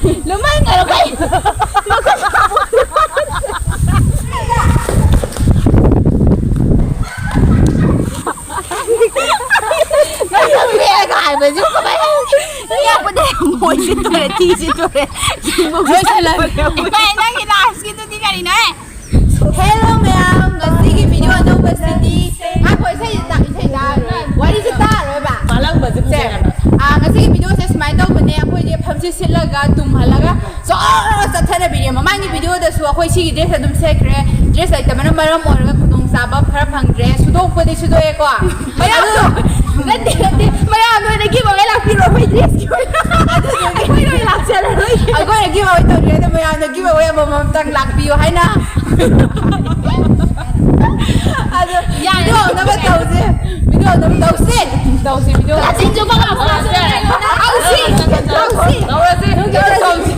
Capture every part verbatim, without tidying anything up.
ꯂꯨꯝꯍꯟꯒꯅꯨ ꯀꯩꯅꯣ꯫ ꯅꯪ ꯁꯛ ꯄꯤꯛꯑꯒ ꯍꯥꯏꯕꯁꯤꯕꯨ ꯀꯃꯥꯏꯅ? ꯌꯥꯄꯅꯦ, ꯃꯣꯏꯁꯤ ꯇꯣꯔꯦ, ꯊꯤꯁꯤ ꯇꯣꯔꯦ꯫ ꯂꯣꯏꯁꯜꯂꯒꯦ꯫ ꯚꯥꯏ, ꯅꯪꯒꯤ ꯂꯥꯁꯀꯤꯗꯨꯗꯤ ꯀꯔꯤꯅꯣꯍꯦ? Hello ꯃꯌꯥꯝ, ꯉꯁꯤꯒꯤ video ꯑꯅꯧꯕꯁꯤꯗꯤ, ꯉꯥꯏꯈꯣ, ꯏꯁꯩꯁꯦ ꯇꯥ-, ꯏꯁꯩ ꯇꯥꯔꯔꯣꯏ, ꯋꯥꯔꯤꯁꯦ ꯇꯥꯔꯔꯣꯏꯕ꯫ ꯃꯥꯂꯪꯕꯁꯦ ꯁꯦ, ꯐꯖꯩ ꯍꯥꯏꯕ꯫ ꯑꯥ, ꯉꯁꯤꯒꯤ video ꯁꯦ ꯁꯨꯃꯥꯏꯅ ꯇꯧꯕꯅꯦ, ꯑꯩꯈꯣꯏꯁꯦ ꯐꯝꯆꯤꯠ ꯁꯤꯠꯂꯒ ꯇꯨꯝꯍꯜꯂꯒ ꯖꯣꯔ ꯆꯠꯊꯔꯕꯤꯅꯦ꯫ ꯃꯃꯥꯡꯒꯤ video ꯗꯁꯨ ꯑꯩꯈꯣꯏ ꯁꯤꯒꯤ dress ꯑꯗꯨꯝ ꯁꯦꯠꯈ꯭ꯔꯦ, dress ꯂꯩꯇꯕꯅ ꯃꯔꯝ ꯑꯣꯏꯔꯒ ꯈꯨꯗꯣꯡꯆꯥꯕ ꯈꯔ ꯐꯪꯗ꯭ꯔꯦ, ꯁꯨꯗꯣꯛꯄꯗꯤ ꯁꯨꯗꯣꯛꯑꯦꯀꯣ꯫ ꯃꯌꯥꯝꯗꯣ, ꯅꯠꯇꯦ, ꯅꯠꯇꯦ, ꯃꯌꯥꯝꯗꯣ ꯑꯣꯏꯅ give away ꯂꯥꯛꯄꯤꯔꯣ, ꯑꯩꯈꯣꯏ dress ꯀꯤ ꯑꯣꯏꯅ꯫ ꯑꯗꯨꯗꯨꯒꯤ ꯑꯩꯈꯣꯏꯅ ꯑꯣꯏꯅ ꯂꯥꯛꯆꯔꯔꯣꯏ꯫ ꯑꯩꯈꯣꯏꯅ give away ꯇꯧꯗ꯭ꯔꯦ, ꯑꯗꯣ ꯃꯌꯥꯝꯅ give away ꯑꯃꯃꯝꯇꯪ ꯂꯥꯛꯄꯤꯌꯨ ꯍꯥꯏꯅ꯫ ꯑꯗꯣ ꯌꯥꯔꯦ꯫ Video ꯅꯝꯅꯕ ꯇꯧꯁꯦ, video ꯅꯝꯅꯕ ꯇꯧꯁꯦ꯫ ꯇꯧꯁꯦ, video꯫ ꯀꯥꯆꯤꯟꯁꯨ ꯀꯣ ꯂꯥꯎ, ꯀꯣ ꯂꯥꯎ, ꯀꯣ ꯂꯥꯎ꯫ ꯇꯧꯁꯤ, ꯇꯧꯁꯤ꯫ ꯇꯧꯔꯁꯤ꯫ ꯇꯧꯁꯤ꯫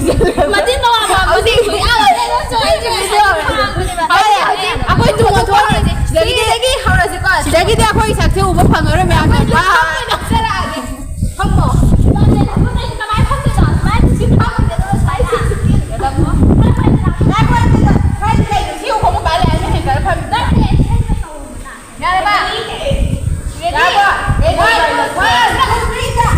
ꯃꯆꯤꯟ ꯃꯋꯥ ꯉꯥꯡꯕꯁꯤ ꯍꯧꯖꯤꯛ ꯌꯥꯔꯣꯏ, ꯅꯪꯁꯨ ꯑꯩꯁꯨ ꯍꯧꯖꯤꯛ, ꯍꯧꯖꯤꯛ, ꯍꯧꯖꯤꯛ, ꯍꯧꯖꯤꯛ, ꯍꯧꯖꯤꯛ, ꯑꯩꯈꯣꯏ ꯇꯨ ꯃꯣꯟꯊꯣꯛꯑꯔꯣꯏꯁꯦ꯫ ꯁꯤꯗꯒꯤꯗꯤ, ꯁꯤꯗꯒꯤꯗꯤ ꯍꯧꯔꯁꯤꯀꯣ꯫ ꯁꯤꯗꯒꯤꯗꯤ ꯑꯩꯈꯣꯏ ꯁꯛꯁꯦ ꯎꯕ ꯐꯪꯉꯔꯣꯏ ꯃꯌꯥꯝ꯫ ꯑꯩꯈꯣꯏ ꯁꯛ ꯐꯝꯃꯣꯏ ꯅꯞꯆꯔꯛꯑꯒꯦ꯫ ꯐꯝꯃꯣ꯫ ꯀꯃꯥꯏꯅ ꯐꯝꯗꯣꯏꯅꯣ? ꯁꯨꯃꯥꯏꯅ ꯁꯤ ꯐꯝꯗꯣꯏꯅꯣ? ꯁꯨꯃꯥꯏꯅ꯫ ꯉꯥꯏꯈꯣ, ꯉꯥꯏꯈꯣ, ꯉꯥꯏꯈꯣ꯫ ꯁꯤ ꯎꯈꯣꯡ ꯃꯄꯥ ꯂꯩ, ꯑꯩꯅ ꯍꯦꯟꯒꯠꯂ ꯐꯝꯃꯤ꯫ ꯅꯠꯇꯦ, ꯑꯩ ꯁꯦꯝꯒꯦ ꯇꯧꯕꯅ꯫ ꯌꯥꯔꯕ? Ready? ꯌꯥꯔꯕ? Ready? One, two, three, start.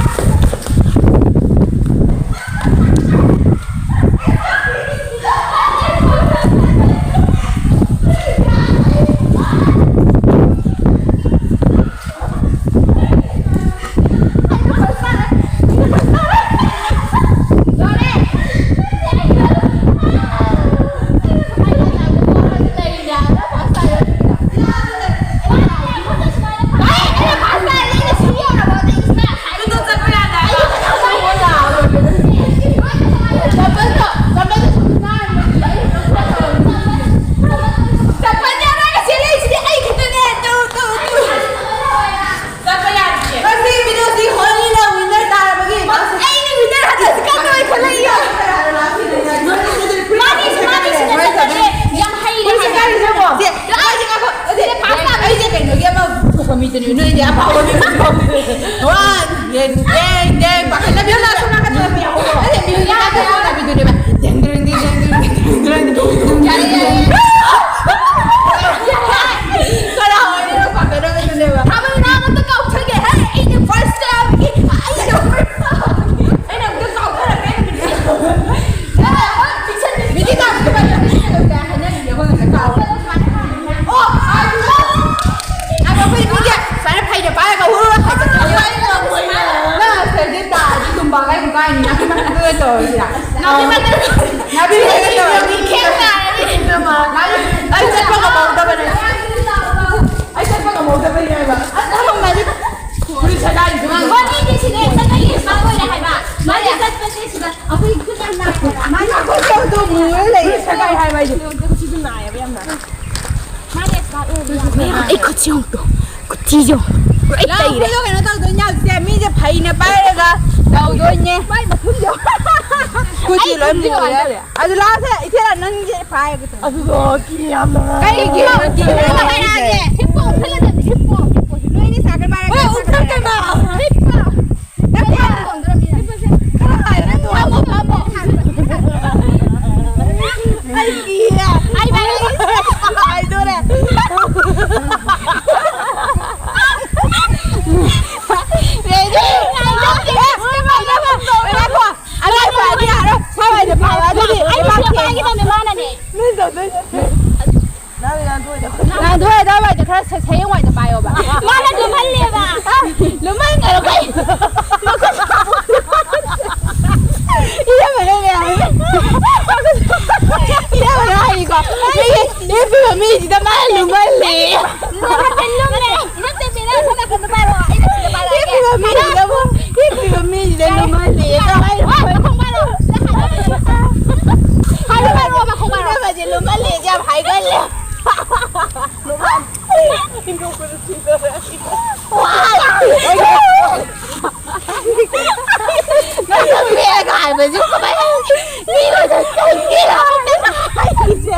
ꯉꯁꯤ video ꯁꯤ only ꯅꯪ winner ꯇꯥꯔꯕꯒꯤ ꯑꯩꯅ winner ꯍꯟꯗꯛꯁꯤ ꯀꯟꯅ ꯑꯣꯏꯈꯠꯂꯛꯏꯌꯣ꯫ ꯃꯥꯅꯤ, ꯃꯥꯅꯤ, ꯁꯤꯗ ꯆꯠꯈ꯭ꯔꯦ꯫ ꯌꯥꯝ ꯍꯩꯔꯦ ꯍꯥꯏꯕ꯫ ꯁꯦ, ꯑꯩꯁꯦ ꯉꯥꯏꯈꯣ, ꯅꯠꯇꯦ, ꯑꯩꯁꯦ ꯀꯩꯅꯣꯒꯤ ꯑꯃ ꯄꯨꯊꯣꯛꯄ ꯃꯤꯗꯨꯅꯤ, ꯅꯣꯏꯗꯤ ꯑꯐꯥꯎꯕ ꯃꯤ ꯄꯨꯊꯣꯛꯄ ꯃꯤꯗꯨꯅꯤ꯫ One, ꯌꯦꯡ, ꯌꯦꯡ, ꯌꯦꯡ, ꯄꯥꯈꯠꯅꯕꯤ ꯑꯃ ꯑꯁꯣꯝ ꯅꯥꯀꯟꯗ ꯂꯩꯍꯧꯕꯗꯣ꯫ ꯅꯠꯇꯦ, ꯃꯤꯗꯨꯅ ꯀꯥꯏꯅꯤ, ꯅꯥꯄꯤ ꯃꯊꯛꯇ ꯇꯧꯔꯁꯤꯔꯥ? ꯅꯥꯄꯤ ꯃꯊꯛꯇ ꯇꯧꯔꯁꯤ꯫ ꯅꯥꯄꯤ ꯃꯊꯛꯇ ꯇꯧꯔꯁꯤ꯫ ꯅꯥꯄꯤ, ꯑꯩ ꯆꯠꯄ ꯉꯝꯍꯧꯗꯕꯅꯦ꯫ ꯑꯩ ꯆꯠꯄ ꯉꯝꯍꯧꯗꯕꯅꯦ ꯍꯥꯏꯕ꯫ ꯑꯁ, ꯅꯪ ꯃꯥꯗꯤ ꯐꯨꯔꯤꯠ ꯁꯦꯒꯥꯏꯔꯤꯗꯨ ꯉꯥꯏꯈꯣ꯫ ꯃꯥꯗꯤ ꯁꯤꯅꯦ, ꯆꯠꯄꯒꯤ ꯁꯨꯃꯥꯏꯅ ꯑꯣꯏꯔꯦ ꯍꯥꯏꯕ꯫ ꯃꯥꯗꯤ ꯆꯠꯄꯁꯦ ꯁꯤꯗ ꯑꯩꯈꯣꯏ ꯈꯨꯠ ꯌꯥꯝ ꯅꯥꯏꯌꯦꯕ꯫ ꯃꯥꯗꯤ ꯈꯨꯠꯇꯣ ꯃꯨꯔ ꯂꯩꯌꯦ, ꯁꯦꯒꯥꯏ ꯍꯥꯏꯕ ꯍꯥꯏꯁꯦ꯫ ꯁꯤꯁꯨ ꯅꯥꯏꯌꯦꯕ ꯌꯥꯝꯅ꯫ ꯃꯥꯗꯤ expert ꯑꯣꯏꯕ ꯌꯥꯝꯅ꯫ ꯑꯩ ꯈꯨꯠꯁꯦ ꯌꯦꯡꯉꯨ ꯇꯨ꯫ ꯈꯨꯠꯁꯤꯁꯨ ꯂꯣꯏ ꯂꯥꯎ, ꯇꯩꯔꯦ꯫ ꯑꯩꯈꯣꯏꯗꯣ ꯀꯩꯅꯣ ꯇꯧꯗꯣꯏꯅꯦ ꯍꯧꯖꯤꯛꯁꯦ, ꯃꯤꯁꯦ ꯐꯩꯅ ꯄꯥꯏꯔꯒ ꯇꯧꯗꯣꯏꯅꯦ꯫ ꯃꯥꯏ ꯃꯈꯨꯝꯗꯣ꯫ ꯈꯨꯠꯁꯤ ꯑꯩ ꯂꯣꯏ ꯈꯨꯠꯁꯤ ꯃꯨꯔꯦ꯫ ꯀꯃꯥꯏꯅ ꯇꯧꯔꯦ? ꯑꯗꯨ ꯂꯥꯁꯦ ꯏꯆꯦꯔꯥ ꯅꯪꯁꯦ ꯄꯥꯏꯔꯒ ꯇꯧ꯫ ꯑꯗꯨꯗꯣ ꯀꯤ ꯌꯥꯝꯅ ꯉꯥꯏ꯫ ꯀꯩꯒꯤ? ꯀꯩꯒꯤ? ꯍꯤꯞꯄꯣ, ꯍꯤꯞꯄꯣ꯫ ꯍꯤꯞꯄꯣ꯫ ꯅꯣꯏꯅꯤ ꯁꯥꯒꯠ ꯄꯥꯏꯔꯒ ꯍꯣꯏ, ꯁꯥꯒꯠ ꯎꯞꯊꯛꯀꯅꯣ꯫ ꯄꯥꯏꯔꯒ꯫ ꯍꯤꯞꯄꯣ꯫ ꯍꯤꯞꯄꯣ꯫ ꯐꯝꯃꯣ, ꯐꯝꯃꯣ꯫ ꯑꯩ ꯀꯤꯔꯦ꯫ ꯑꯩ ꯚꯥꯏ꯫ ꯍꯥꯏꯗꯣꯔꯦ꯫ Ready? ꯉꯥꯏꯈꯣ꯫ ꯑꯗꯨ ꯑꯩ ꯄꯥꯏꯕ ꯌꯥꯔꯣꯏ꯫ ꯁ꯭ꯋꯥꯏꯗ ꯄꯥꯏꯌꯣ꯫ ꯑꯗꯨꯗꯤ ꯑꯩ ꯑꯩ ꯄꯥꯏꯒꯦ꯫ ꯄꯥꯏꯒꯗꯕꯅꯦ ꯃꯥꯅꯅꯦ꯫ ꯅꯣꯏ ꯇꯧꯗꯣꯏꯅꯦ꯫ ꯅꯥꯟꯊꯣꯛꯑꯦ, ꯑꯗꯨꯋꯥꯏꯗ ꯈꯔ ꯁ-, ꯁꯌꯦꯡꯋꯥꯏꯗ ꯄꯥꯏꯌꯣꯕ꯫ ꯃꯥꯅ ꯂꯨꯝꯍꯜꯂꯦꯕ꯫ ꯂꯨꯝꯍꯟꯒꯅꯨ ꯀꯩ? ꯏꯅꯝꯃꯅꯅꯦ ꯍꯥꯏꯕꯅꯦ꯫ ꯏꯅꯝꯃꯅ ꯍꯥꯏꯅꯤꯀꯣ꯫ ꯃꯤꯒꯤ ꯍꯤꯞꯄꯤꯕ ꯃꯤꯁꯤꯗ ꯃꯥꯅ ꯂꯨꯝꯍꯜꯂꯦ꯫ ꯂꯨꯝꯍꯜꯂꯦ, ꯂꯨꯝꯍꯜꯂꯦ꯫ ꯏꯅꯝꯃ ꯆꯦꯟꯕꯤ, ꯅꯪ ꯁꯣꯝ ꯅꯥꯀꯟꯗ ꯄꯥꯏꯔꯣ꯫ ꯑꯩꯅ ꯁꯤꯗ ꯄꯥꯏꯔꯛꯑꯒꯦ꯫ ꯍꯤꯞꯄꯤꯕ ꯃꯤꯁꯤꯗꯕꯨ, ꯍꯤꯞꯄꯤꯕ ꯃꯤꯁꯤꯗ ꯂꯨꯝꯍꯜꯂꯦ꯫ ꯍꯣꯏ, ꯃꯈꯣꯡ ꯄꯥꯏꯔꯣ꯫ ꯍꯥꯏꯔꯣ, ꯍꯥꯏꯔꯣ, ꯃꯈꯣꯡ ꯄꯥꯏꯔꯣ꯫ ꯏꯅꯝꯃꯁꯦ ꯂꯨꯝꯍꯜꯂꯦ, ꯌꯥꯝ ꯍꯥꯏꯒꯜꯂꯦ꯫ ꯃꯁꯛ ꯄꯤꯛꯑꯒ ꯍꯥꯏꯕꯁꯤ ꯀꯃꯥꯏꯅ ꯃꯤ ꯃꯁꯛ ꯄꯤꯛꯑꯒ ꯍꯥꯏꯕꯁꯦ?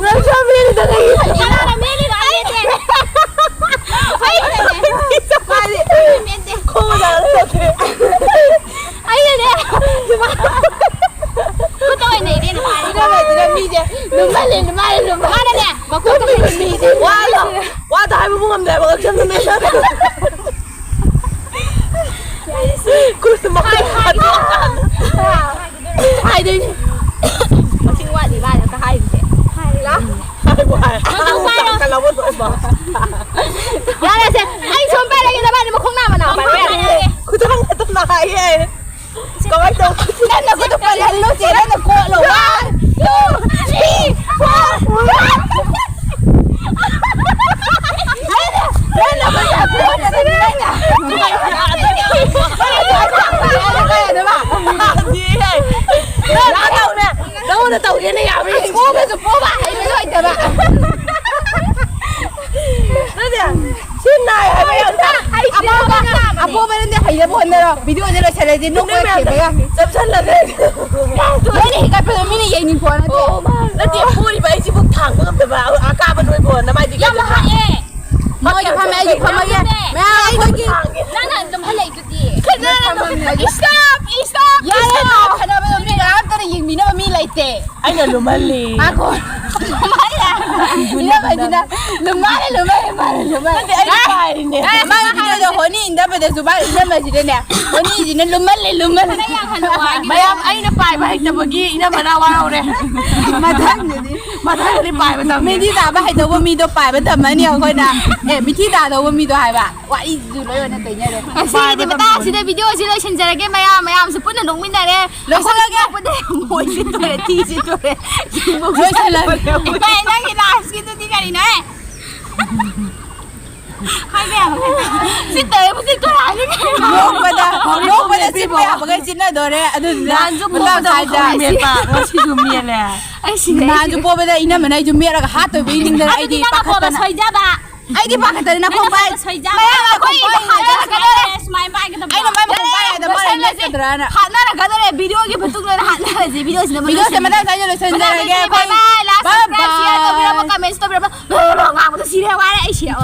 ꯃꯁꯛ ꯄꯤꯛꯑꯒ ꯀꯅꯥꯅ ꯃꯦꯠꯂꯤꯅꯣ? ꯑꯩ ꯃꯦꯠꯇꯦ꯫ ꯑꯩ ꯃꯦꯠꯇꯦ꯫ ꯑꯩꯅꯅꯦ꯫ ꯈꯨꯠꯇ ꯑꯣꯏꯅ ꯏꯔꯦꯅ ꯄꯥꯏꯔꯦ꯫ ꯏꯅꯝꯃꯁꯤꯅ ꯃꯤꯁꯦ ꯂꯨꯝꯍꯜꯂꯦ, ꯂꯨꯝꯍꯜꯂꯦ, ꯂꯨꯝꯍꯜꯂꯦ꯫ ꯃꯥꯅꯅꯦ, ꯃꯀꯣꯛꯇ ꯇꯨꯝꯃꯤꯕ ꯃꯤꯁꯦ ꯋꯥꯗꯣ, ꯋꯥꯗꯣ ꯍꯥꯏꯕꯕꯨ ꯉꯝꯗ꯭ꯔꯦꯕ, ꯉꯛꯁꯝꯗ ꯃꯦꯠꯂꯦ꯫ ꯈꯨꯠꯁꯨ ꯃꯈꯨꯠ ꯍꯥꯏ, ꯍꯥꯏ, ꯍꯥꯏꯗꯣꯏꯅꯦ꯫ ꯃꯁꯤꯡ ꯋꯥꯠꯂꯤ ꯃꯥꯅ ꯑꯝꯇ ꯍꯥꯏꯔꯤꯁꯦ꯫ ꯍꯥꯏꯔꯣ꯫ ꯍꯥꯏꯕꯨ ꯍꯥꯏ꯫ ꯃꯀꯣꯛ ꯄꯥꯏꯔꯣ꯫ ꯆꯥꯎꯈꯠꯂꯕ ꯂꯣꯏꯕ꯫ ꯌꯥꯔꯦꯁꯦ, ꯑꯩ ꯁꯨꯝ ꯄꯥꯏꯔꯒꯦ, ꯅꯕꯥꯅꯤ ꯃꯈꯣꯡ ꯅꯥꯝꯃ ꯅꯥꯝꯃ ꯄꯥꯏꯔꯣ ꯌꯥꯔꯦ꯫ ꯈꯨꯠꯇ ꯅꯪ ꯅꯈꯨꯠꯇꯣ ꯄꯜꯍꯜꯂꯨ, ꯆꯦ, ꯅꯪꯅ ꯀꯣꯠꯂꯣ꯫ One, two, three, four. ꯅꯪꯅ, ꯅꯪꯅ ꯅꯈꯨꯠꯇꯣ ꯀꯣꯠꯂꯗꯤ ꯅꯪꯅ꯫ ꯅꯪ ꯇꯧꯅꯦ꯫ ꯅꯪꯉꯣꯟꯗ ꯇꯧꯒꯦꯅ ꯌꯥꯕ꯭ꯔꯥ? ꯄꯣꯕꯁꯨ ꯄꯣꯕ, ꯍꯩꯕꯁꯨ ꯍꯩꯇꯕ꯫ ꯅꯠꯇꯦ, ꯁꯤ ꯅꯥꯏ ꯍꯥꯏꯕ ꯌꯥꯝ ꯇꯥꯏ꯫ ꯑꯄꯣꯕꯅ, ꯑꯄꯣꯕꯅꯗꯤ ꯍꯩꯅꯕ ꯍꯣꯠꯅꯔꯣ꯫ Video ꯁꯦ ꯂꯣꯏꯁꯜꯂꯁꯤ, ꯅꯣꯛꯄ ꯅꯣꯏ ꯃꯌꯥꯝꯗꯣ ꯈꯦꯝꯃꯒ꯫ ꯆꯞꯁꯜꯂꯒ꯫ ꯅꯣꯏꯅ ꯍꯤꯒꯠꯄꯗꯣ ꯃꯤꯅ ꯌꯦꯡꯅꯤꯡꯕ ꯅꯠꯇꯦ꯫ ꯑꯣ, ꯃꯥ-, ꯅꯠꯇꯦ, ꯄꯣꯔꯤꯕ ꯑꯩꯁꯤꯕꯨ ꯊꯥꯡꯕ ꯉꯝꯗꯕ꯫ ꯑ-, ꯑꯀꯥꯕ ꯅꯣꯏꯕꯣ, ꯅꯃꯥꯏꯗꯤ ꯌꯥꯝ ꯀꯩꯗꯧꯕ? ꯍꯥꯏꯌꯦ꯫ ꯃꯣꯏꯗꯤ ꯐꯝꯃꯦ, ꯑꯩꯁꯨ ꯐꯝꯃꯒꯦ꯫ ꯌꯥꯝ ꯐꯝꯃꯦ꯫ ꯃꯌꯥꯝ ꯑꯩꯈꯣꯏꯒꯤ ꯅꯪꯅ ꯑꯗꯨꯝ ꯍꯜꯂꯛꯏꯗꯨꯗꯤ꯫ ꯈꯠꯅꯔꯅꯨ꯫ Stop, stop, ꯌꯥꯔꯦ, stop꯫ ꯈꯠꯅꯕꯗꯣ ꯃꯤ ꯀꯅꯥꯝꯇꯅ ꯌꯦꯡꯕꯤꯅꯕ ꯃꯤ ꯂꯩꯇꯦ꯫ ꯑꯩꯅ ꯂꯨꯝꯍꯜꯂꯤ꯫ ꯉꯥꯏꯈꯣ꯫ ꯏꯅꯝꯃꯁꯤꯅ ꯂꯨꯝꯃꯜꯂꯦ, ꯂꯨꯝꯃꯜꯂꯦ, ꯃꯥꯅ ꯂꯨꯝꯃꯜꯂꯦ꯫ ꯅꯠꯇꯦ, ꯑꯩ ꯄꯥꯏꯔꯤꯅꯦ꯫ ꯑꯦ, ꯃꯥꯒꯤ video ꯗꯣ ꯍꯣꯅꯤ ꯏꯟꯗꯕꯗꯁꯨ ꯃꯥ ꯏꯅꯝꯃꯁꯤꯅꯅꯦ, ꯍꯣꯅꯤꯁꯤꯅ ꯂꯨꯝꯃꯜꯂꯦ, ꯂꯨꯝꯃꯜꯂꯦ꯫ ꯈꯔ ꯌꯥꯡꯍꯜꯂꯣ ꯍꯥꯏꯒꯦ꯫ ꯃꯌꯥꯝ, ꯑꯩꯅ ꯄꯥꯏꯕ ꯍꯩꯇꯕꯒꯤ ꯏꯅꯝꯃꯅ ꯋꯥꯔꯧꯔꯦ꯫ ꯃꯊꯪꯗꯗꯤ꯫ ꯃꯊꯪꯗꯗꯤ ꯄꯥꯏꯕ ꯇꯝꯒꯦ꯫ ꯃꯤꯊꯤ ꯇꯥꯕ ꯍꯩꯇꯧꯕ ꯃꯤꯗꯣ ꯄꯥꯏꯕ ꯇꯝꯃꯅꯤ ꯑꯩꯈꯣꯏꯅ꯫ ꯑꯦ, ꯃꯤꯊꯤ ꯇꯥꯗꯧꯕ ꯃꯤꯗꯣ ꯍꯥꯏꯕ꯫ ꯋꯥꯔꯤꯁꯤꯁꯨ ꯂꯣꯏ ꯑꯣꯏꯅ ꯇꯩꯅꯔꯦ꯫ ꯉꯁꯤꯒꯤꯗꯤ ꯃꯇꯥꯡꯁꯤꯗ video ꯁꯤ ꯂꯣꯏꯁꯤꯟꯖꯔꯒꯦ꯫ ꯃꯌꯥꯝ, ꯃꯌꯥꯝꯁꯨ ꯄꯨꯟꯅ ꯅꯣꯛꯃꯤꯟꯅꯔꯦ꯫ ꯂꯣꯏꯁꯤꯜꯂꯒꯦ꯫ ꯑꯩꯈꯣꯏ ꯅꯣꯛꯄꯗ ꯃꯣꯏꯁꯤ ꯇꯣꯔꯦ, ꯊꯤꯁꯤ ꯇꯣꯔꯦ꯫ ꯂꯣꯏꯁꯤꯜꯂꯒꯦ꯫ ꯏꯄꯥ, ꯅꯪꯒꯤ last ꯀꯤꯗꯨꯗꯤ ꯀꯔꯤꯅꯣ, ꯍꯦ? ꯍꯥꯏꯕ ꯌꯥꯕ ꯈꯔ꯫ ꯁꯤ ꯇꯧꯔꯦ, ꯁꯤ ꯇꯧꯔꯦ, ꯍꯥꯏꯕ ꯌꯥꯕ꯫ ꯅꯣꯛꯄꯗ, ꯅꯣꯛꯄꯗ ꯆꯤꯠꯄ ꯌꯥꯕꯈꯩ ꯆꯤꯠꯅꯗꯣꯔꯦ꯫ ꯑꯗꯨꯗꯨꯅ ꯅꯍꯥꯟꯁꯨ ꯃꯇꯥꯡ ꯄꯣꯛꯄꯗ ꯆꯥꯗ ꯑꯃꯨꯛ ꯃꯦꯠꯄ, ꯉꯁꯤꯁꯨ ꯃꯦꯠꯂꯦ꯫ ꯑꯩ ꯁꯤꯔꯦ, ꯑꯩ ꯅꯍꯥꯟꯁꯨ ꯁꯤꯔꯦ꯫ ꯄꯣꯛꯄꯗ ꯏꯅꯝꯃꯅ ꯑꯩꯁꯨ ꯃꯦꯠꯂꯒ ꯍꯥꯠꯇꯣꯏꯕ ꯏꯅꯤꯡꯗꯅ ꯑꯗꯨꯗꯤ ꯑꯩꯗꯤ ꯅꯪꯅ ꯄꯣꯛꯄ ꯄꯥꯈꯠꯇꯅ꯫ ꯁꯣꯏꯖꯕ꯫ ꯑꯩꯗꯤ ꯄꯥꯈꯠꯇꯅ ꯅꯈꯣꯡ ꯄꯥꯏ-, ꯁꯣꯏꯖꯕ꯫ ꯃꯌꯥꯝ ꯑꯩꯈꯣꯏ ꯅꯈꯣꯡ ꯄꯥꯏ-, ꯍꯥꯠꯅꯔꯛꯀꯗꯧꯔꯦ, ꯁꯨꯃꯥꯏꯅ ꯄꯥꯏꯒꯗꯕ꯫ ꯑꯩꯅ ꯃꯥꯏ ꯃꯈꯣꯡ ꯄꯥꯏꯔꯦ, ꯑꯗꯣ ꯃꯥꯏ ꯂꯣꯏꯁꯜꯂꯁꯤ꯫ ꯃꯦꯠꯀꯗ꯭ꯔꯥꯅ꯫ ꯍꯥꯠꯅꯔꯛꯀꯗꯧꯔꯦ, video ꯒꯤ ꯃꯇꯨꯡꯗ ꯑꯣꯏꯅ ꯍꯥꯠꯅꯔꯁꯤ, video ꯁꯤꯗ video ꯁꯦ ꯃꯇꯥꯡ ꯆꯥꯅ ꯂꯣꯏꯁꯤꯟꯖꯔꯒꯦ꯫ ꯃꯇꯥꯡ ꯆꯥꯅ, bye bye, like, bye subscribe, share ꯇꯧꯕꯤꯔꯝꯃꯣ, bye꯫ Comment ꯇꯧꯕꯤꯔꯝꯃꯣ꯫ ꯉꯥꯡꯕꯗ ꯁꯤꯔꯦ, ꯋꯥꯔꯦ, ꯑꯩ ꯁꯤꯔꯦ꯫